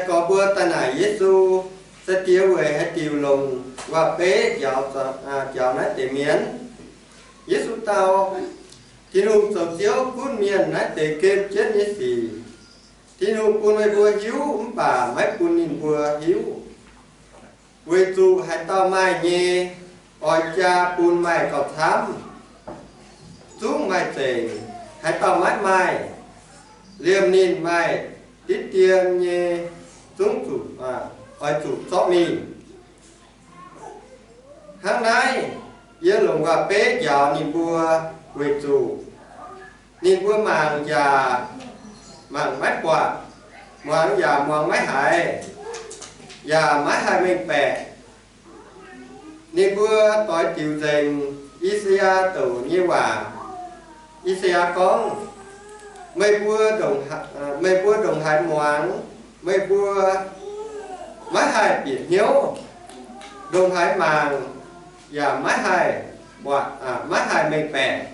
Gorx mbuo daaih naaic Yesu, Sai-Diex weic haaix diuc longc waac-beiv njaaux, njaaux naaiv deix mienh? Yesu dau, Tin-Hungh zoux Ziouv gunv mienh naaiv deix gemh jienv nyei sic. Tin-Hungh bun meih mbuo hiuv mv baac maiv bun ninh mbuo hiuv. Weic zuqc haaix dauh maaih nyei, oix jaa bun maaih gauh camv, zungv maaih zengc. Haaix dauh maiv maaih, liemh ninh maaih diqv dien nyei, zungv zuqc, oix zuqc zorqv mingh. Hnangv naaiv, yie longc waac-beiv njaaux ninh mbuo weic zuqc ninh mbuo mangc yaac mangc maiv buatc, muangx yaac muangx maiv haiz, yaac maiv haih mengh baeqc. Ninh mbuo doix diuc nzengc I^saa^yaa douc nyei waac. I^saa^yaa gorngv, meih mbuo ndongc, meih mbuo ndongc haaix muangx, meih mbuo maiv haih bieqc hnyouv, ndongc haaix mangc yaac maiv haih, maiv haih mengh baeqc.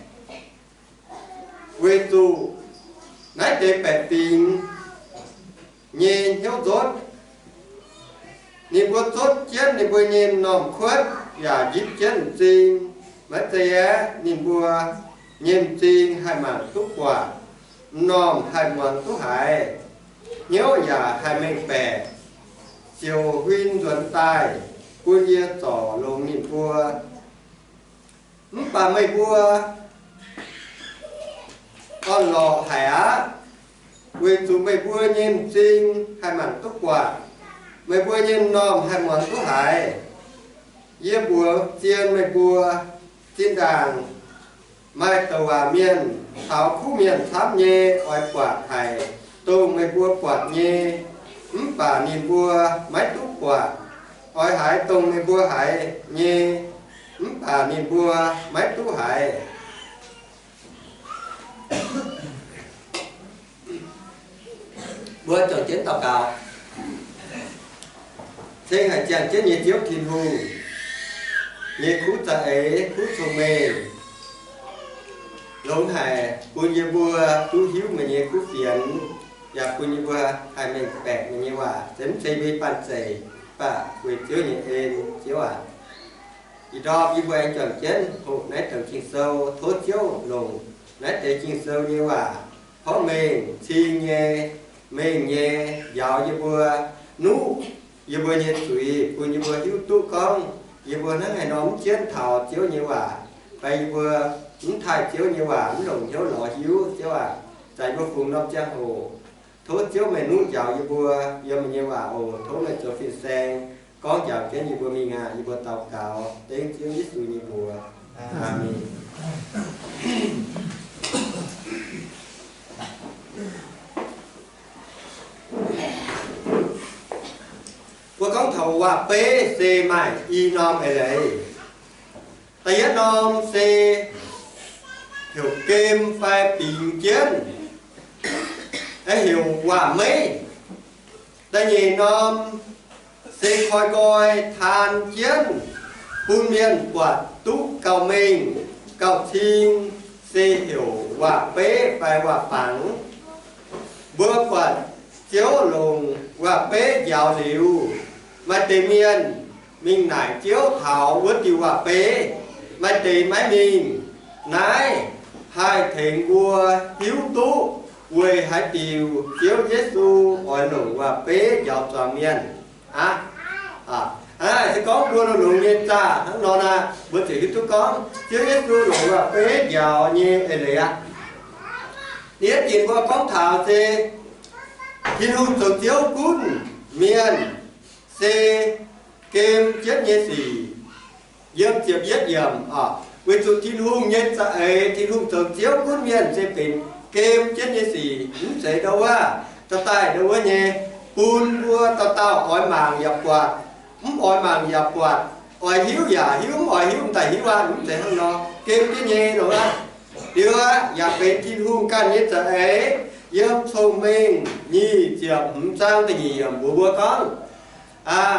Weic zuqc naaiv deix baeqc fingx nyei hnyouv nzotv. Ninh mbuo zotv jienv ninh mbuo nyei m'normh kuotv yaac njipv jienv m'zing. Maiv zeiz aeqv, ninh mbuo nyei m'zing haih mangc duqv buatc, m'normh haih muangx duqv haiz, hnyouv yaac haih mengh baeqc, ziouc huin nzuonx daaih bun yie zorc longx ninh mbuo. Mv baac meih mbuo orn-lorqc haic aqv, weic zuqc meih mbuo nyei m'zing haih mangc duqv buatc, meih mbuo nyei m'normh haih muangx duqv haiz. Yie mbuox zien meih mbuo, zinh ndaangc maaih douc waac mienh caux kuv mienh camv nyei oix buatc haic dongh meih mbuo buatc nyei, mv baac ninh mbuo maiv duqv buatc. Oix haiz dongh meih mbuo haiz nyei, mv baac ninh mbuo maiv duqv haiz. Mbuo juangc jienv daux gaux. Ceng haic ziangh jienv nyei Ziouv Tin-Hungh, nyei kuv za'eix, kuv cong-mengh, longx haic bun yie mbuo duqv hiuv meih nyei kuv fienx, yaac bun yie mbuo haih mengh baeqc meih nyei waac, se mv zeiz mbuo nyei banh zeic, mv baac weic Ziouv nyei en, Ziouv aac. Ih ndorm yie mbuo aengx juangc jienv hoqc naaiv douc Ging-Sou, tov Ziouv longc naaiv deix Ging-Sou nyei waac porv mengh cing nyei, mengh nyei njaaux yie mbuo, nuqv yie mbuo nyei zuiz, bun yie mbuo hiuv duqv gorngv yie mbuo hnangv haaix nor mv jienv taux Ziouv nyei waac, fai yie mbuo mv taaih Ziouv nyei waac mv longc hnyouv lorz hiuv. Ziouv aac, zanc yie mbuo fungx norm ziangh hoc, tov Ziouv meih nuqv njaaux yie mbuo, yiem meih nyei waac oc. Tov meih zoux fin-saeng gorngv njaaux jienv yie mbuo mingh aqv. Yie mbuo daux gaux dengv Ziouv Yesu nyei mbuox. Aamen. Mbuo gorngv taux waac-beiv se maaih i norm eix leiz. Da'yietv norm se heuc gem fai bingx jienv, heuc waac-meiv. Da'nyeic norm se koi nqoi taan jienv, bun mienh buatc duqv gauh mengh gauh cing, se heuc waac-beiv fai waac-bangc. Mbuo buatc Ziouv longc waac-beiv njaaux liuz, maaih deix mienh mingh naaic Ziouv taux wuov diuh waac-beiv, maaih deix maiv mingh. Naaiv haih tengx mbuo hiuv duqv weic haaix diuc Ziouv Yesu oix longc waac-beiv njaaux zuangx mienh aqv. Aa, se gorngv mbuo longx-longx nyei zaah hnangv nor naaic, mbuo ziouc hiuv duqv gorngv Ziouv Yesu longc waac-beiv njaaux nyei eix leiz aqv. Naaiv dingc mbuo gorngv taux se Tin-Hungh zoux Ziouv gunv mienh se gem jienv nyei sic. Yiem ziepc yietv yiemc oc, weic zuqc Tin-Hungh nyei za'eix, Tin-Hungh zoux Ziouv gunv mienh se benx gem jienv nyei sic, mv zeiz ndau wuov, dorh daaih ndau wuov nyei, bun mbuo dauh dauh oix mangc yaac buatc, mv oix mangc yaac buatc, oix hiuv yaac hiuv, mv oix hiuv mv daaih hiuv aqv. Mv zeiz hnangv nor, gem jienv nyei nor aqv. Liuz aqv, yaac benx Tin-Hungh ganh nyei za'eix. Yiem Cong-Mengh nyic ziepc hmz zaang da'nyeic yiemc mbuox mbuo gorngv, aa,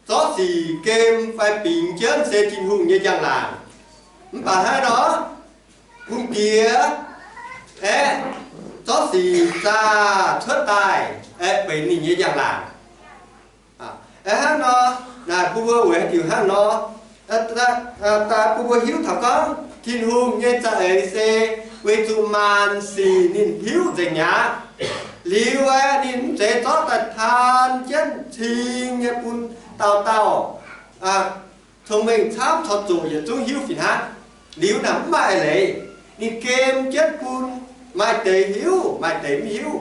zorqv sic gem fai bingx jienv se Tin-Hungh nyei njang-laangc. Mv baac hnangv nor, hungh diex aeqv, zorqv sic zaah cuotv daaih, aeqv, benx ninh nyei njang-laangc. Aeqv, hnangv nor, naaic bun mbuo weic haaix diuc hnangv nor, daaih bun mbuo hiuv taux gorngv Tin-Hungh nyei za'eix se weic zuqc maanc sic ninh hiuv nzengc mi'aqv. Liuz aeqv, ninh mv zeiz zorqv daaih taan jienv cing nyei bun dauh dauh cong-mengh camv corc zuqc yietc zungv hiuv fih hnangv. Liuz naaic mv maaih eix leiz, ninh gem jienv bun maaih deix hiuv, maaih deix mv hiuv.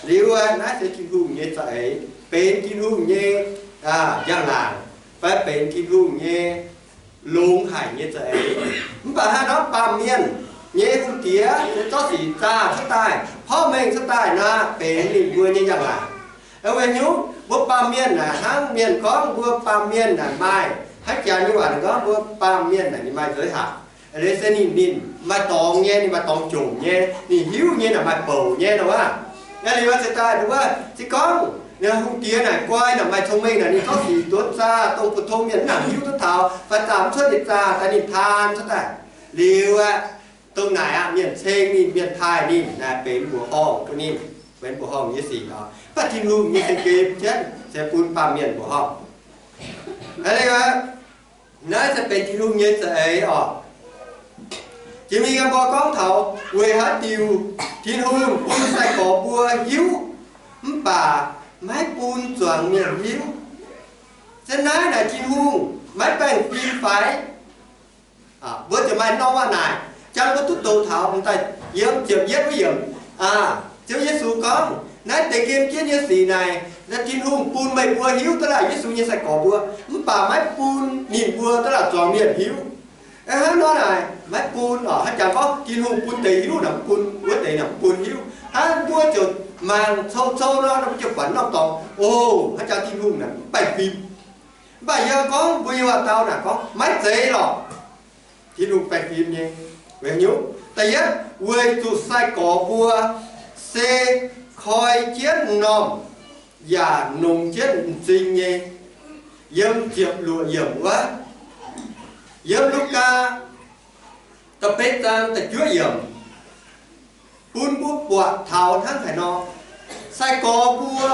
Liuz aeqv, naaiv se Tin-Hungh nyei za'eix, benx Tin-Hungh nyei njang-laangc, fai benx Tin-Hungh nyei longx haic nyei za'eix. Mv baac hnangv nor baamh mienh nyei hungh diex se zorqv sic zaah cuotv daaih, porv mengh cuotv daaih nor, benx ninh mbuo nyei njang-laangc. Weic nyungc mbuo baamh mienh naaic, hnangv mienh gorngv mbuo baamh mienh naaic maaih, hnangv jaax nyei waac ninh gorngv mbuo baamh mienh naaic ninh maaih nzueic haic. Liuz se ninh, ninh maaih dorngx nyei, ninh maaih dorngx jomc nyei, ninh hiuv nyei naaic maaih bouc nyei nor wuov. Liuz se daaih wuov se gorngv hungh diex naaic guai naaic maaih cong-mengh naaic, ninh zorqv sic duqv zaah dongh bu tong mienh mv nangc hiuv duqv taux, fai zaah mv cuotv ninh zaah daaih ninh taan cuotv daaih. Liuz aeqv, dongh naaic aqv, mienh ceng ninh, mienh taaih ninh naaic benx mbuoqc horngh bun ninh, benx mbuoqc horngh nyei sic nor. Mv baac Tin-Hungh nyei se gem jienv se bun baamh mienh mbuoqc horngh. Naaiv se benx Tin-Hungh nyei za'eix oc. Jiex mingh mbuo gorngv taux weic haaix diuc Tin-Hungh bun sai-gorx mbuo hiuv, mv baac maiv bun zuangx mienh hiuv. Se naaiv naaic Tin-Hungh maiv baengh fim fai? Mbuo ziouc maaih norm waac naaic, jangx mbuo duqv doqc taux daaih yiem ziepc yietv wuov yiemc. Ziouv Yesu gorngv, naaiv deix gem jienv nyei sic naaic, Tin-Hungh bun meih mbuo hiuv duqv laaic Yesu nyei sai-gorx mbuo, mv baac maiv bun ninh mbuo duqv laaic zuangx mienh hiuv. Hnangv nor naaic maiv bun oc. Haaix jangx gorngv Tin-Hungh bun deix hiuv naaic mv bun, wuov deix naaic mv bun hiuv. Hnangv mbuo ziouc mangc cou-cou nor, mbuo ziouc buatc norm dorngx, o, haaix jangx Tin-Hungh naaic mv baengh fim. Mv baac yie gorngv mbuo nyei waac-dau naaic gorngv maiv zeiz lorqc. Tin-Hungh baengh fim nyei weic nyungc, da'yietv weic zuqc sai-gorx mbuo se koi jienv m'normh yaac nongx jienv m'zing nyei. Yiem ziepc luoqc yiemc wuov, yiem Lugaa da'betv zaang da'juov yiemc, bun mbuo buatc taux hnangv haaix nor. Sai-gorx mbuo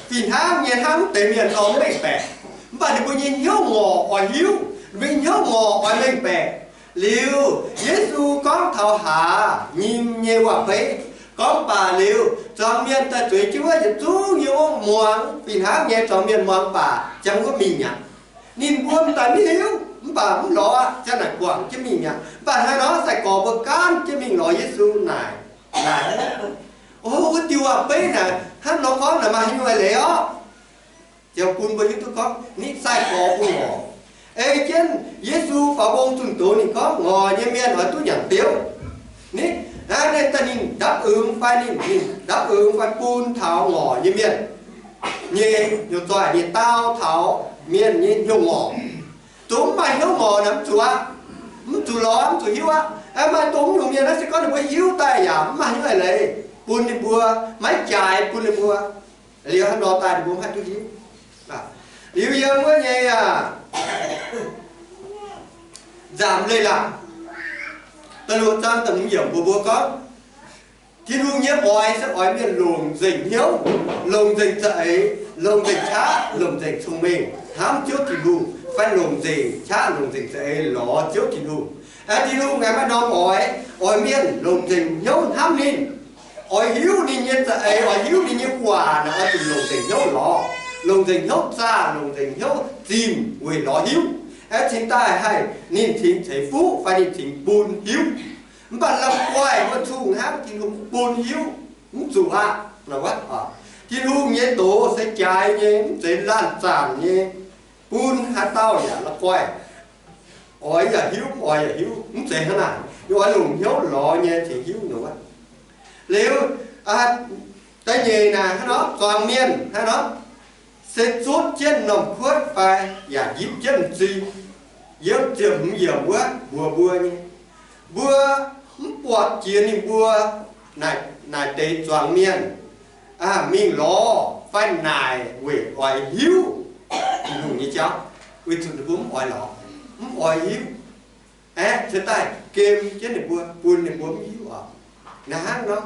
fih hnangv nyei hnangv deix mienh oix mengh baeqc, mv baac ninh mbuo nyei hnyouv ngorc oix hiuv, ninh mbuo nyei hnyouv ngorc oix mengh baeqc. Liuz, Yesu gorngv taux haaz nyim nyei waac-beiv, gorngv baac liuz, zuangx mienh daaih zueiz jienv wuov yietc zungv yiem wuov muangx, fih hnangv nyei zuangx mienh muangx baac ziangh wuov mingh mi'aqv. Ninh mbuo m'daaih mv hiuv, mv baac mv lorz aqv, ziang naaic guangc jienv mingh mi'aqv. Mv baac hnangv nor sai-gorx mbuo gaanv jienv mingh lorz Yesu naaic, naaic, O, wuov diuh waac-beiv naaic hnangv nor gorngv naaic maaih haaix nyungc eix leiz orqc? Ziouc bun mbuo hiuv duqv gorngv nitv sai-gorx bun ngorc. Ei jienv Yesu faaux mbong zunh doz ninh gorngv ngorc nyei mienh oix duqv nyanc biouv. Nitv, naaiv daaih ninh ndapv-eux fai ninh, ninh ndapv-eux fai bun taux ngorc nyei mienh nyei hnyouv zoih, ninh dau taux mienh nyei hnyouv ngorc. Dongh mv maaih hnyouv ngorc naaic mv zuqc aqv. Mv zuqc lorz, mv zuqc hiuv aqv. Maaih dongh nyungc mienh naaiv se gorngv ninh mbuo hiuv daaih yaac mv maaih hnyouv eix leiz bun ninh mbuo, maiv jaaix bun ninh mbuo. Liuz hnangv nor daaih ninh mbuo mv haih duqv hiuv. Liuz yiem wuov nyei aac, Nzamc Leiz-Latc da'luoqc zaang da'hmz yiemc mbuox mbuo gorngv, Tin-Hungh nyei oix se oix mienh longc nzengc hnyouv, longc nzengc za'eix, longc nzengc qaqv, longc nzengc cong-mengh hnamv Ziouv Tin-Hungh, fai longc nzengc qaqv, longc nzengc za'eix lorz Ziouv Tin-Hungh. Aa, Tin-Hungh aengx maaih norm oix, oix mienh longc nzengc hnyouv hnamv ninh. Oix hiuv ninh nyei za'eix, oix hiuv ninh nyei waac naaic, oix zuqc longc nzengc hnyouv lorz, longc nzengc hnyouv zaah, longc nzengc hnyouv zimh weic lorz hiuv. Aeqv, cingx daaih haih ninh cingx ceix fuqv fai ninh cingx bun hiuv. Mv baac la'guaih wuov zungh hnangv Tin-Hungh bun hiuv mv zuqc aqv. Tin-Hungh nyei doz se jaaix nyei, mv zeiz laanh zaanc nyei, bun haaix dauh yaac la'guaih. Oix yaac hiuv, mv oix yaac hiuv, mv zeiz hnangv naaic. Yie oix longc hnyouv lorz nyei cingx hiuv nor wuov. Liuz, da'nyeic naaic hnangv nor, zuangx mienh hnangv nor, se zutv jienv m'normh kuotv fai yaac njipv jienv m'zing. Yiem ziepc hmz yiemc wuov mbuox mbuo nyei, mbuo mv buatc jiex ninh mbuo naaic deix zuangx mienh mingh lorz fai naaic weic oix hiuv Tin-Hungh nyei jauv, weic zuqc ninh mbuo mv oix lorz, mv oix hiuv. Aeqv, cingx daaih gem jienv ninh mbuo, bun ninh mbuo mv hiuv oc. Naaiv hnangv nor,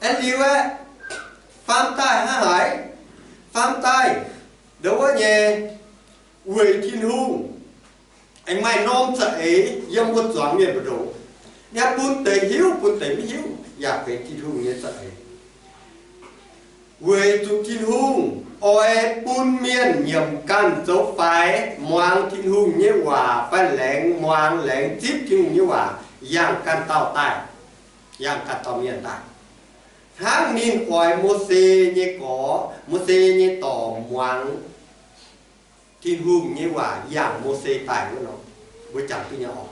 Aengx liuz aeqv, faam daaih hnangv haaix? Faam daaih ndongc wuov nyei, weic Tin-Hungh aengx maaih norm za'eix yiem mbuo zuangx mienh mbu'ndongx. Yaac bun deix hiuv, bun deix maiv hiuv, yaac benx Tin-Hungh nyei za'eix. Weic zuqc Tin-Hungh oix bun mienh nyiemc ganh zoux faix, muangx Tin-Hungh nyei waac fai laengz muangx, laengz zipv Tin-Hungh nyei waac, yangh ganh dauh daaih, yangh ganh dauh mienh daaih. Hnangv ninh oix Mose nyei gorx, Mose nyei dorc muangx Tin-Hungh nyei waac yangh Mose daaih wuov nor, mbuo jangx duqv nyei oc.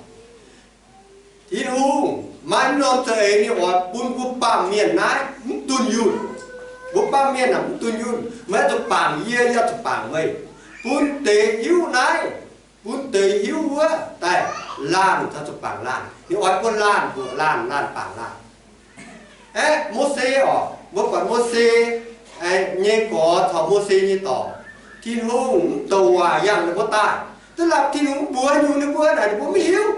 Tin-Hungh maaih norm za'eix ninh oix bun mbuo baamh mienh naaiv mv dunh yunh. Mbuo baamh mienh naaic mv dunh yunh, maiv zuqc bangc yie, yie zuqc bangc meih. Bun deix hiuv naaiv, bun deix hiuv wuov daaih, laanh zuqc bangc laanh. Ninh oix bun laanh mbuoqc laanh, laanh bangc laanh. Aeqv, Mose oc, mbuo buatc Mose nyei gorx caux Mose nyei dorc, Tin-Hungh mv douc waac yangh ninh mbuo daaih. Duqv la'maah Tin-Hungh mbuox nyungc ninh mbuo naaic ninh mbuo maiv hiuv.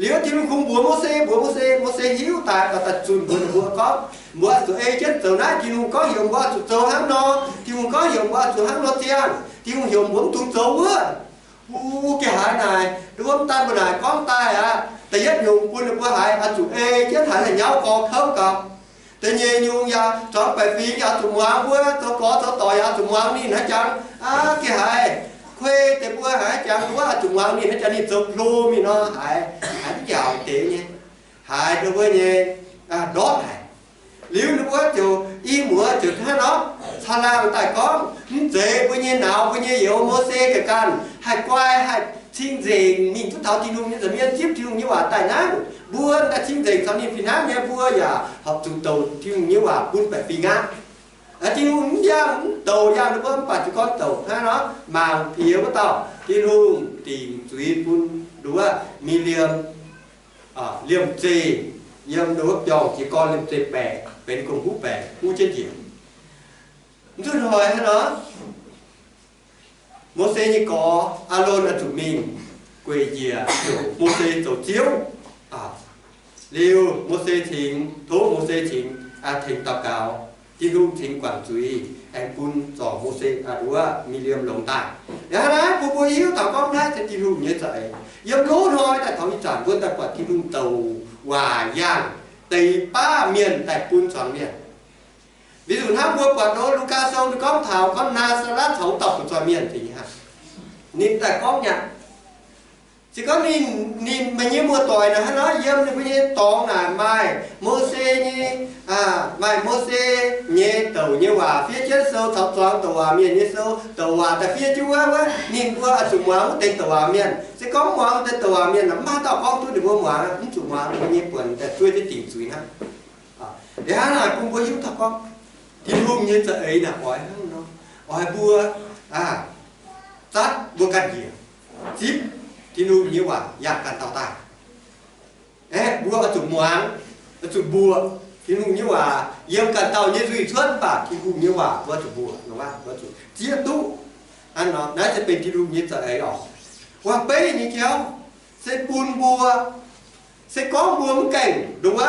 Liuz Tin-Hungh kungx mbuox Mose, mbuox Mose, Mose hiuv daaih, daaih zunh mbuox ninh mbuo gorngv, mbuo zuqc ei jienv zoux naaiv. Tin-Hungh gorngv heuc mbuo zuqc zoux hnangv nor, Tin-Hungh gorngv heuc mbuo zuqc hnangv nor ziangh, Tin-Hungh heuc mbuo mv dungx zoux wuov. Wuov ga'haaix naaic, nduov mv daan mbuo naaic gorngv daaih aqv. Da'yietv nyungc bun ninh mbuo haiz oix zuqc ei jienv haiz haaix nyauv gorx kouv gaux. Da'nyeic nyungc yaac zuangx baeqc fingx yaac zuqc muangx mbuo, zoux gorx zoux dorc yaac zuqc muangx ninh hnangv jangx. Aqv, ga'haaix kuei deix mbuo haiz jangx wuov zuqc muangx ninh hnangv jangx, ninh zoux hlo mingh nor haiz, haiz mv njaaux deix nyei, haiz ninh mbuo nyei ndortv haic. Liuz ninh mbuo ziouc i muoz ziouc hnangv nor caangh laangh daaih gorngv, mv zeiz mbuo nyei nauz mbuo nyei youz Mose ga'ganh haih guai haih cing-nzengc mingh duqv taux Tin-Hungh nyei nza'hmien zipv Tin-Hungh nyei waac daaih hnangv. Mbuo daaih cing-nzengc caux ninh fih hnangv nyei, mbuo yaac horpc zuqc douc Tin-Hungh nyei waac bun baeqc fingx aqv. Tin-Hungh mv yangh, mv douc yangh ninh mbuo, mv baac jiez gorn douc hnangv nor mangc piex wuov dauh. Tin-Hungh dingc zuiz bun nduov Mi^li^am liemh zeih, yiem nduov biorngh jiez gorn liemh zeih baeqc, benx gong-huv baeqc, huv jienv njiec. Mv zuqc hnoi hnangv nor, Mose nyei gorx, Aalon, oix zuqc mingh gueic njiec heuc Mose zoux ziouv. Liuz Mose cingx, tov Mose cingx tengx daux gaux, Tin-Hungh cingx guangc zuiz aengx bun zorc Mose, nduov Mi^li^am longx daaih. Yaac hnangv naaiv bun mbuo hiuv taux gorngv naaiv se Tin-Hungh nyei za'eix. Yiem loz-hnoi daaih taux ih zanc mbuo daaih buatc Tin-Hungh douc waac yangh deix baav mienh daaih bun zuangx mienh. Weic zuqc hnangv mbuo buatc nor Lugaa Sou gorngv taux gorngv Naa^saa^latv caux wuov dauh fu'jueiv mienh fingx hnangv. Ninh daaih gorngv mi'aqv. Se gorngv ninh, ninh, meih nyei muoz-doic naaic hnangv nor, yiem ninh mbuo nyei dorngx naaic maaih Mose nyei, maaih Mose nyei douc nyei waac fiev jienv sou caux zuangx douc waac mienh nyei sou, douc waac daaih fiev jienv wuov, wuov ninh mbuo oix zuqc muangx wuov deix douc waac mienh. Se gorngv muangx deix douc waac mienh naaic, mv maaih dauh gorngv duqv ninh mbuo muangx, mv zuqc muangx, ninh mbuo nyei buonc daaih zuov jienv dingc zuiz hnangv. Liuz hnangv naaic bun mbuo hiuv taux gorngv Tin-Hungh nyei za'eix naaic oix hnangv nor, oix mbuo zatv mbuo ganh njiec, zipv Tin-Hungh nyei waac yangh ganh dauh daaih. Aeqv, mbuo oix zuqc muangx, oix zuqc mbuoqc Tin-Hungh nyei waac yiem ganh dauh nyei nzuih cuotv, mv baac Tin-Hungh nyei waac mbuo zuqc mbuoqc, mbuo zuqc zieqv duqv. Naaiv se benx Tin-Hungh nyei za'eix oc. Waac-beiv nyei jauv se bun mbuo, se gorngv mbuo mv gaengh nduov,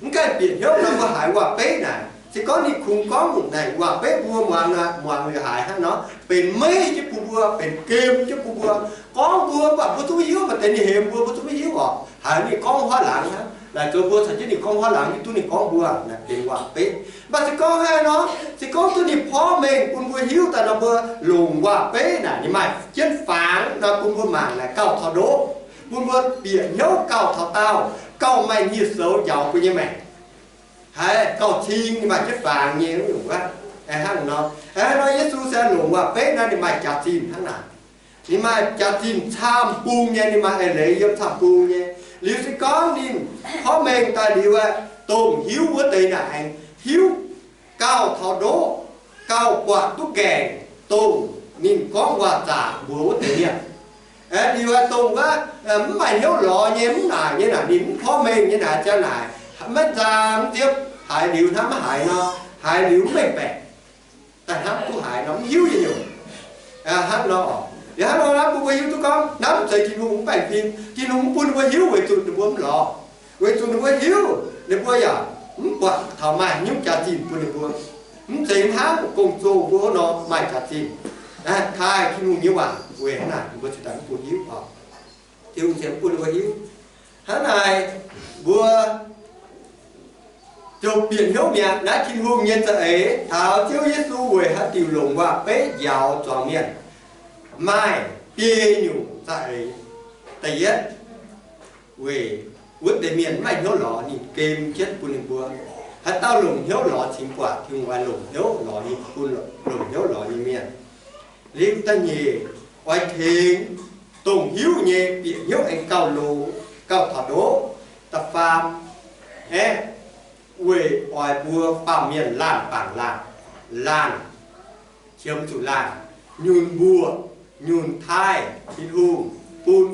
mv gaengh bieqc hnyouv nor, mbuo haiz waac-beiv naaic, se gorngv ninh kungx gorngv naaic waac-beiv mbuo muangx, muangx liuz haiz hnangv nor, benx meiv jienv bun mbuo, benx gem jienv bun mbuo. Gorngv mbuo mv baac mbuo zungv maiv hiuv, maaih deix ninh hemx mbuo, mbuo zungv maiv hiuv oc. Haiz ninh gorngv huaav laangz hnangv, laaic zoux mbuo caux jienv ninh gorngv huaav laangz, mv duqv ninh gorngv mbuo naaic benx waac-beiv. Mv baac se gorngv hnangv nor, se gorngv duqv ninh porv mengh bun mbuo hiuv daaih nor, mbuo longc waac-beiv naaic ninh maaih jienv fangx nor bun mbuo mangc naaic gauh taux ndoqv, bun mbuo bieqc hnyouv gauh taux daauh, gauh maaih nyei soux njaaux mbuo nyei maengc. Haiz gauh cing ninh maaih jienv fangx nyei wuov. Hnangv nor, hnangv nor Yesu se longc waac-beiv naaic ninh maaih jaax-zinh hnangv naaic. Ninh maaih jaax-zinh camv-bung nyei, ninh maaih eix leiz yiem camv-bung nyei. Liuz se gorngv ninh porv mengh daaih liuz aeqv, dongh hiuv wuov deix naaic aengx hiuv gauh taux ndoqv, gauh buatc duqv nqaengc dongh ninh gorngv waac-zaqc mbuox wuov deix mienh. Liuz aeqv, dongh wuov mv maaih hnyouv lorz nyei, mv naaic nyei naaic, ninh mv porv mengh nyei naaic, ziang naaic maiv nzang mv nziepv, haiz liuz hnamv maiv haiz nor, haiz liuz mv mengh baeqc. Daaih hnamv duqv haiz nor mv hiuv nyei nyungc. Hnangv nor, liuz hnangv nor hnamv bun mbuo hiuv duqv gorngv naaiv mv zeiz Tin-Hungh mv baengh fim. Tin-Hungh mv bun ninh mbuo hiuv weic zuqc ninh mbuo mv lorz, weic zuqc ninh mbuo hiuv ninh mbuo yaac mv buatc taux maaih hnyouv jaax-zinh bun ninh mbuo. Mv zeiz hnangv gong-zoh mbuo nor maaih jaax-zinh. Taaih Tin-Hungh nyei waac weic hnangv naaic mbuo ziouc daaih mv bun hiuv oc. Tin-Hungh ziouc mv bun ninh mbuo hiuv. Hnangv naaic mbuo ziouc bieqc hnyouv mi'aqv. Naaiv Tin-Hungh nyei za'eix taux Ziouv Yesu weic haaix diuc longc waac-beiv njaaux zuangx mienh, maaih biei nyungc za'eix. Da'yietv, weic wuov deix mienh maiv maaih hnyouv lorz, ninh gem jienv bun ninh mbuo. Haaix dauh longc hnyouv lorz cingx buatc Tin-Hungh oix longc hnyouv lorz ninh, bun longc hnyouv lorz nyei mienh. Liuz da'nyeic, oix tengx dongh hiuv nyei bieqc hnyouv aengx gauh longx, gauh taux ndoqv. Da'faam, aeqv, weic oix mbuo baamh mienh laanh bangc laanh, laanh qiemx zuqc laanh, nyunc mbuoqc, nyunc taaih Tin-Hungh bun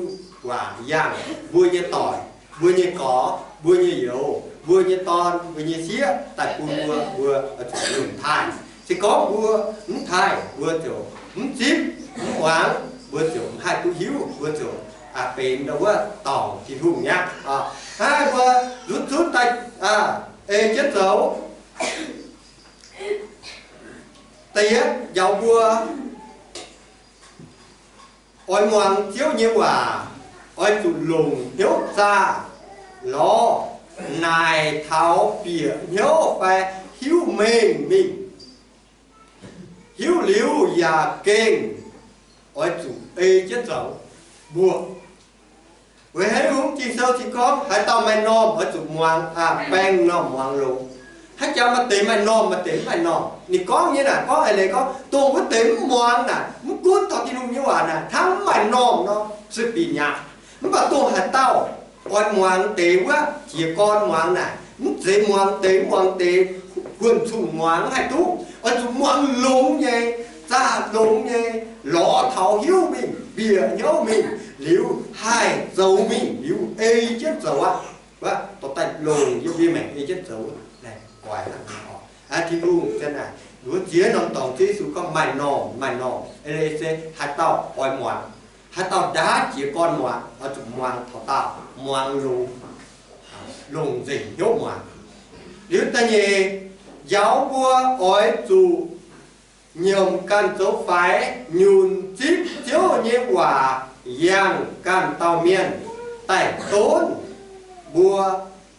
waac yangh mbuo nyei doic, mbuo nyei gorx, mbuo nyei youz, mbuo nyei dorn, mbuo nyei sieqv daaih bun mbuo, mbuo zuqc nyunc taaih. Se gorngv mbuo mv taaih, mbuo ziouc mv zipv, mv muangx, mbuo ziouc mv haih duqv hiuv, mbuo ziouc benx ndau wuov dorngc Tin-Hungh mi'aqv. Hnangv naaic mbuo nzutv zutv daaih ei jienv zoux. Da'yietv, njaaux mbuo oix muangx Ziouv nyei waac, oix zuqc longc hnyouv zaah lorz naaic taux bieqc hnyouv fai hiuv mengh mingh. Hiuv liuz yaac gengh oix zuqc ei jienv zoux mbuo. Weic haaix nyungc? Ging-Sou se gorngv haaix dauh maaih normh oix zuqc muangx, baeng normh muangx longx. Haaix jaax maaih deix maaih normh, maaih deix mv maaih normh. Ninh gorngv nyei naaic gorngv eix leiz gorngv dongh wuov deix mv muangx naaic, mv gunv taux Tin-Hungh nyei waac naaic, hnangv mv maaih normh nor, se binc mi'aqv. Mv baac dongh haaix dauh oix muangx deix wuov, jiez gorn muangx naaic, mv zeiz muangx deix, muangx deix guonh zungh muangx haih duqv. Oix zuqc muangx longx nyei, zaah longx nyei, lorz taux hiuv mingh, bieqc hnyouv mingh liuz haih zoux mingh liuz ei jienv zoux aqv. Wuov dorh daaih longc yiem mbuo maengc ei jienv zoux. Naaiv oix hnangv nor. Tin-Hungh ziex norm dorngx, Ziouv Yesu gorngv maaih normh, maaih normh. Eix leiz se haaix dauh oix muangx, haaix dauh ndaauv jiez gorn muangx, oix zuqc muangx taux daauh, muangx longx, longc nzengc hnyouv muangx. Liuz da'nyeic, njaaux mbuo oix zuqc nyiemc ganh zoux faix, nyunc zipv Ziouv nyei waac, yangh ganh dauh mienh daaih donv mbuo,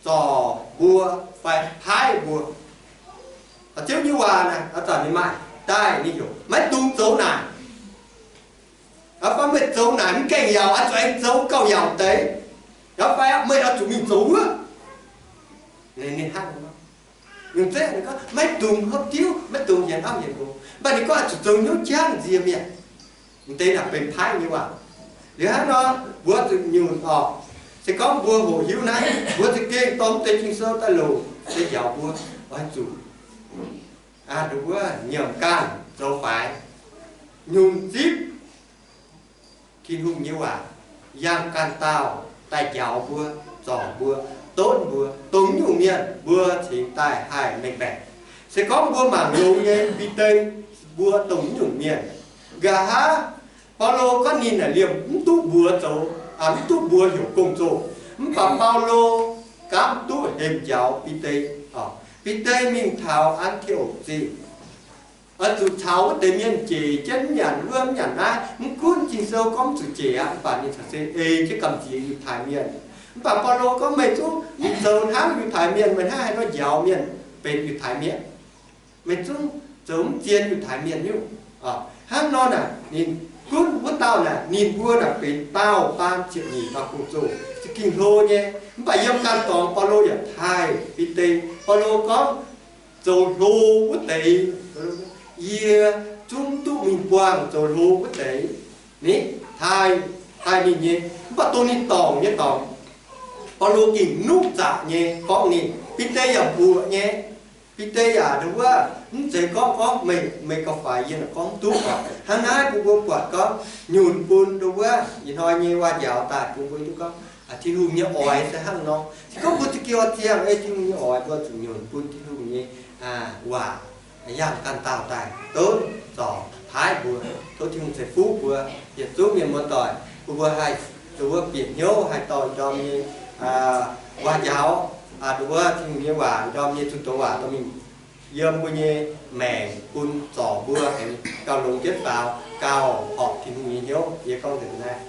zorc mbuo, fai paaiv mbuo. Ziouv nyei waac naaic, a'zanc ninh maaih daaih, ninh heuc maiv dungx zoux naaic. Fai meih zoux naaic mv gaengh yaauc, oix zuqc aengx zoux gauh yaauc deix. Fai meih oix zuqc mingh zoux wuov. Ninh hnangv nor, ninh gorngv maiv dungx hopv diuv, maiv dungx yienx auv yienx nqox, mv baac ninh gorngv oix zuqc zoux hnyouv jangv nziex mienh. M'deix naaic benx paaiv nyei waac. Liuz hnangv nor, mbuo zuqc nyunc orqc. Se gorngv mbuo hoqc hiuv naaiv, mbuo za'gengh dorh m'deix Ging-Sou daaih longc se njaaux mbuo oix zuqc wuov nyiemc ganh zoux faix, nyunc zipv Tin-Hungh nyei waac, yangh ganh dauh daaih njaaux mbuo, zorc mbuo, donv mbuo. Dongh nyungc mienh mbuo cingx daaih haih mengh baeqc. Se gorngv mbuo mangc longx nyei Bide, mbuo dongh nyungc mienh. Nqa'haav Baulo gorngv ninh naaic liemh mv duqv mbuox zoux, mv duqv mbuox heuc gong-zoh. Mv baac Baulo gaamv duqv hemx njaaux Bide. Bide mingh taux An^ti^okc Zingh, oix zuqc caux wuov deix mienh jeic jienv nyanc wuov nyanc naaiv. Mv gunv Ging-Sou gorngv mv zuqc jeic aqv, mv baac ninh caux se ei jienv gamh nziex Yiutai Mienh. Mv baac Baulo gorngv, meih zungv mv zoux hnangv Yiutai Mienh, meih hnangv haaix nor njaaux mienh benx Yiutai Mienh? Meih zungv zoux mv zien Yiutai Mienh nyungc. Hnangv nor naaic ninh gunv wuov dauh naaic, ninh mbuo naaic benx daauh baamh ziepc nyeic dauh gong-zoh, za'gengh hlo nyei. Mv baac yiem ganh dorngx Baulo yaac taaih Bide. Baulo gorngv, zoux hlo wuov deix, yie zungv duqv mingh buangh zoux hlo wuov deix. Ninh taaih, taaih ninh nyei. Mv baac dongh ninh dorngc nyei dorngx, Baulo gengh nuqv zaqc nyei gorngv ninh. Bide yaac mbuoqc nyei. Bide yaac ndongc wuov, mv zeiz gorngv, gorngv meih, meih gauh faix, yie naaic gorngv mv duqv oc. Hnangv naaiv bun mbuo buatc gorngv nyunc bun ndongc wuov ih hnoi nyei waac-njaaux daaih bun mbuo hiuv duqv gorngv Tin-Hungh nyei oix se hnangv nor. Se gorngv mbuo za'gengh oix ziangh ei Tin-Hungh nyei oix, mbuo zuqc nyunc bun Tin-Hungh nyei waac yangh ganh dauh daaih donv, zorc, paaiv mbuo. Tov Tin-Hungh ceix fuqv mbuo yietc zungv mienh muoz-doic, bun mbuo haih zuqc wuov bieqc hnyouv haih dorh ndorm nyei waac-njaaux. Aa, nduov Tin-Hungh nyei waac ndorm nyei zunh doz waac dorh mingh yiem mbuo nyei maengc bun zorc mbuo aengx gauh longx jienv faaux, gauh horpc Tin-Hungh nyei hnyouv. Yie gorngv nzengc naaiv.